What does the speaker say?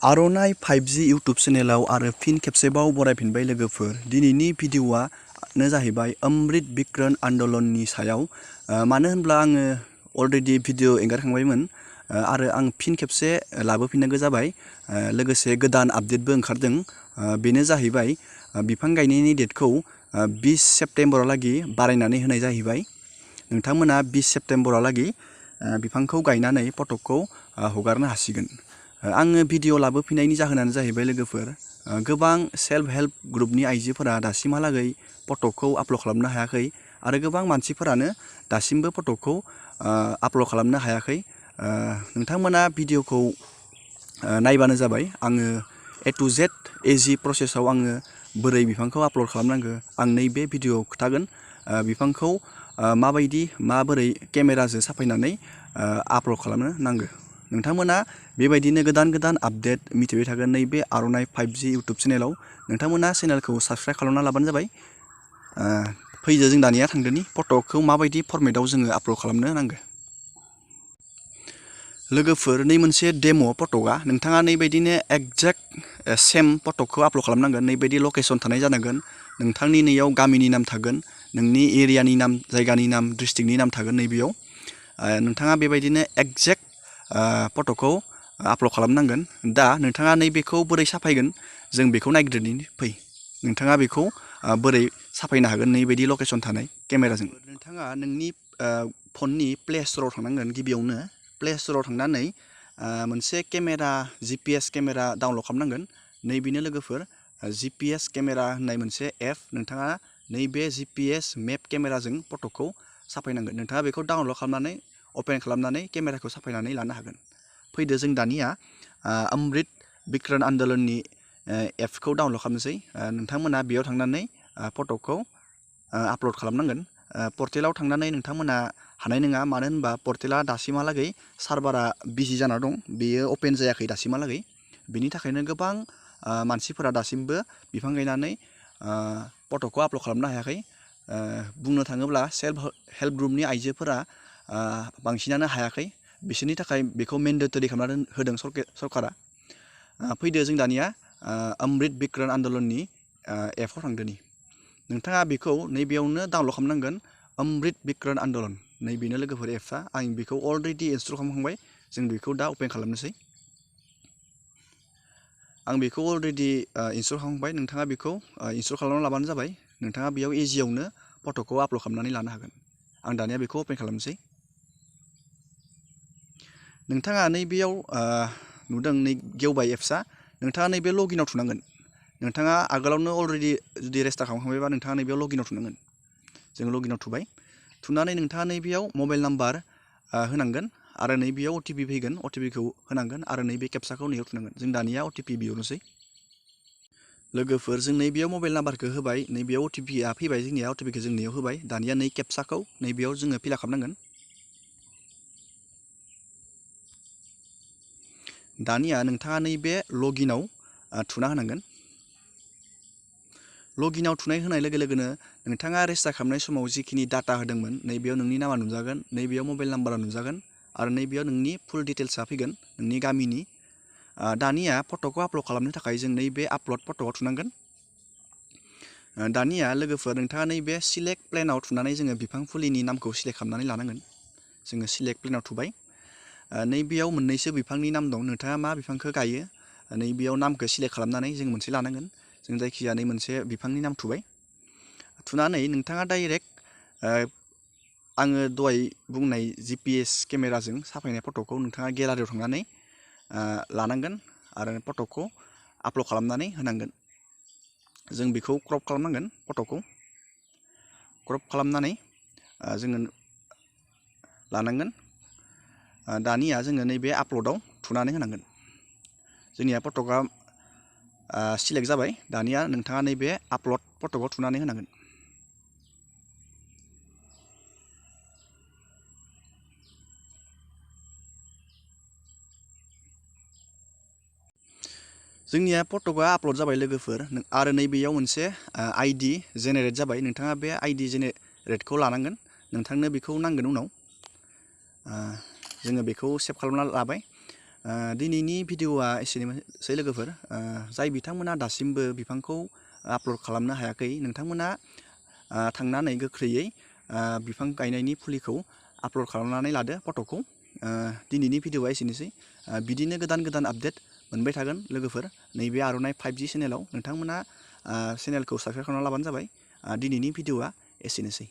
आर'नाइ 5G YouTube चेनेलाव आरो फिन खेबसेबाव बरायफिनबाय लोगोफोर। दिनैनि भिडिअ'आनो जाहैबाय अमृत बिक्रन आन्दलननि सायाव। मानो होनब्ला आङो अलरेडि भिडिअ' एंगारखांबायमोन आरो आं फिन खेबसे लाबोफिननांगौ जाबाय। लोगोसे गोदान आपडेटबो ओंखारदों। बेनो जाहैबाय बिफां गायनायनि डेटखौ 20 सेप्तेम्बरालागै बारायनानै होनाय जाहैबाय। नोंथांमोना 20 सेप्तेम्बरालागै बिफांखौ गायनानै फटकखौ हगारनो हासिगोन। आङो भिडिअ' लाबोफिननायनि जाहोनानो जाहैबाय लोगोफोर, गोबां सेल्फ हेल्प ग्रुपनि आइजोफोरा दासिमहालागै फटकखौ आपल'ड खालामनो हायाखै आरो गोबां मानसिफोरानो दासिमबो फटकखौ आपल'ड खालामनो हायाखै। नोंथांमोना भिडिअ'खौ नायबानो जाबाय। आङो A to Z एजि प्रसेसआव आङो बोरै बिफांखौ आपल'ड खालामनांगौ आं नैबे भिडिअ'आव खोन्थागोन। बिफांखौ माबोरै केमेराजों साफायनानै आपल'ड खालामनो नांगौ। नोंथांमोना बेबायदिनो गोदान आपडेट मिथिबाय थागोन नैबे आर'नाइ 5G इउटुब चेनेलाव। नोंथांमोना चेनेलखौ साबस्क्राइब खालामना लाबानो जाबाय। फैदो जों दानिया थांदोनि फटकखौ माबायदि फर्मेटाव जोङो आपल'ड खालामनो नांगौ। लोगोफोर, नै मोनसे डेम' फटकआ नोंथाङा नैबायदिनो एक्जेक्ट सेम फटकखौ आपल'ड खालामनांगोन। नैबायदि लकेसन थानाय जानांगोन। नोंथांनि नैयाव गामिनि नाम थागोन, नोंनि एरियानि नाम, जायगानि नाम, डिस्ट्रिक्टनि नाम थागोन नैबेयाव। नोंथाङा बेबायदिनो एक्जेक्ट फटकखौ आपल'ड खालामनांगोन। दा नोंथाङा नैबेखौ बोरै साफायगोन जों बेखौ नायग्रोनि फै। नोंथाङा बेखौ बोरै साफायनो हागोन नैबायदि लकेसन थानाय केमेराजों। नोंथाङा नोंनि फननि प्ले स्ट'राव थांनांगोन। गिबियावनो प्ले स्ट'राव थांनानै मोनसे केमेरा GPS केमेरा डाउनल'ड खालामनांगोन। नैबेनो लोगोफोर GPS केमेरा होननाय मोनसे एप। नोंथाङा नैबे GPS मेप केमेराजों फटकखौ साफायनांगोन। नोंथाङा बेखौ डाउनल'ड खालामनानै अपेन खालामनानै केमेराखौ साफायनानै लानो हागोन। फैदो जों दानिया अमृत बिक्रन आन्दलननि एपखौ डाउनल'ड खालामनोसै। नोंथांमोना बेयाव थांनानै फटकखौ आपल'ड खालामनांगोन। पर्टेलाव थांनानै नोंथांमोना हानाय नङा, मानो होनबा पर्टेला दासिमहालागै सार्भारा बिजि जाना दं। बेयो अपेन जायाखै दासिमहालागै। बेनि थाखायनो गोबां मानसिफोरा दासिमबो बिफां गायनानै फटकखौ आपल'ड खालामनो हायाखै। बुंनो थाङोब्ला सेल्फ हेल्प ग्रुपनि आइजोफोरा बांसिनानो हायाखै। बिसोरनि थाखाय बेखौ मेन्डेटरि खालामना होदों सरकारा। फैदो जों दानिया अमृत बिक्रन आन्दलननि एपआव थांदोनि। नोंथाङा बेखौ नैबेयावनो डाउनल'ड खालामनांगोन। अमृत बिक्रन आन्दलन नैबेनो लोगोफोर एपआ। आं बेखौ अलरेडि इनस्टल खालामखांबाय। जों बेखौ दा अपेन खालामनोसै। आं बेखौ अलरेडि इनस्टल खालामखांबाय। नोंथाङा बेखौ इनस्टल खालामना लाबानो जाबाय। नोंथाङा बेयाव इजियावनो फटकखौ आपल'ड खालामनानै लानो हागोन। आं दानिया बेखौ अपेन खालामनोसै। नोंथाङा नैबेयाव नुदों नै गेवबाय एप्सआ। नोंथाङा नैबे लगिनाव थुनांगोन। नोंथाङा आगोलावनो अलरेडि जुदि रेजिस्टार खालामखांबायबा नोंथाङा नैबेयाव लगिनाव थुनांगोन। जों लगिनाव थुबाय। थुनानै नोंथाङा नैबेयाव मबाइल नाम्बार होनांगोन आरो नैबेयाव OTP फैगोन। OTPखौ होनांगोन आरो नैबे केपसाखौ नैयाव थुनांगोन। जों दानिया OTP बिहरनोसै। लोगोफोर, जों नैबेयाव मबाइल नाम्बारखौ होबाय। नैबेयाव OTPआ फैबाय जोंनिया। OTPखौ जों नैयाव होबाय। दानिया नै केपसाखौ नैबेयाव जोङो फिलआप खालामनांगोन। दानिया नोंथाङा नैबे लगिनाव थुना होनांगोन। लगिनाव थुनाय होनाय लोगो लोगोनो नोंथाङा रेजिस्टार खालामनाय समाव जिखिनि डाटा होदोंमोन नैबेयाव नोंनि नामा नुजागोन, नैबेयाव मबाइल नाम्बारा नुजागोन आरो नैबेयाव नोंनि फुल डिटेल्सआ फैगोन नोंनि गामिनि। दानिया फटकखौ आपल'ड खालामनो थाखाय जों नैबे आपल'ड फटकआव थुनांगोन। दानिया लोगोफोर, नोंथाङा नैबे सिलेक्ट प्लेनाव थुनानै जोङो बिफां फुलिनि नामखौ सिलेक्ट खालामनानै लानांगोन। जोङो सिलेक्ट प्लेनाव थुबाय। नैबेयाव मोननैसो बिफांनि नाम दं। नोंथाङा मा बिफांखौ गायो नैबेयाव नामखौ सिलेक्ट खालामनानै जों मोनसे लानांगोन। जों जायखिजाया नै मोनसे बिफांनि नाम थुबाय। थुनानै नोंथाङा डाइरेक्ट आङो दहाय बुंनाय GPS केमेराजों साफायनाय फटकखौ नोंथाङा गेलारियाव थांनानै लानांगोन आरो फटकखौ आपल'ड खालामनानै होनांगोन। जों बेखौ क्रप खालामनांगोन। फटकखौ क्रप खालामनानै जोङो लानांगोन। दानिया जोङो नैबे आपल'डआव थुनानै होनांगोन। जोंनिया फटकआ सिलेक्ट जाबाय। दानिया नोंथाङा नैबे आपल'ड फटकआव थुनानै होनांगोन। जोंनिया फटकआ आपल'ड जाबाय लोगोफोर। आरो नैबेयाव मोनसे ID जेनेरेट जाबाय। नोंथाङा बे ID जेनेरेटखौ लानांगोन। नोंथांनो बेखौ नांगोन उनाव। जोङो बेखौ सेभ खालामना लाबाय। दिनैनि भिडिअआ एसेनोसै लोगोफोर। जाय बिथांमोना दासिमबो बिफांखौ आपल'ड खालामनो हायाखै, नोंथांमोना थांनानै गोख्रैयै बिफां गायनायनि फुलिखौ आपल'ड खालामनानै लादो फट'खौ। दिनैनि भिडिअआ एसेनोसै। बिदिनो गोदान गोदान आपडेट मोनबाय थागोन लोगोफोर। नैबे आर'नाइ 5G चेनेलाव नोंथांमोना चेनेलखौ साबस्क्राइब खालामना लाबानो जाबाय। दिनैनि भिडिअआ एसेनोसै।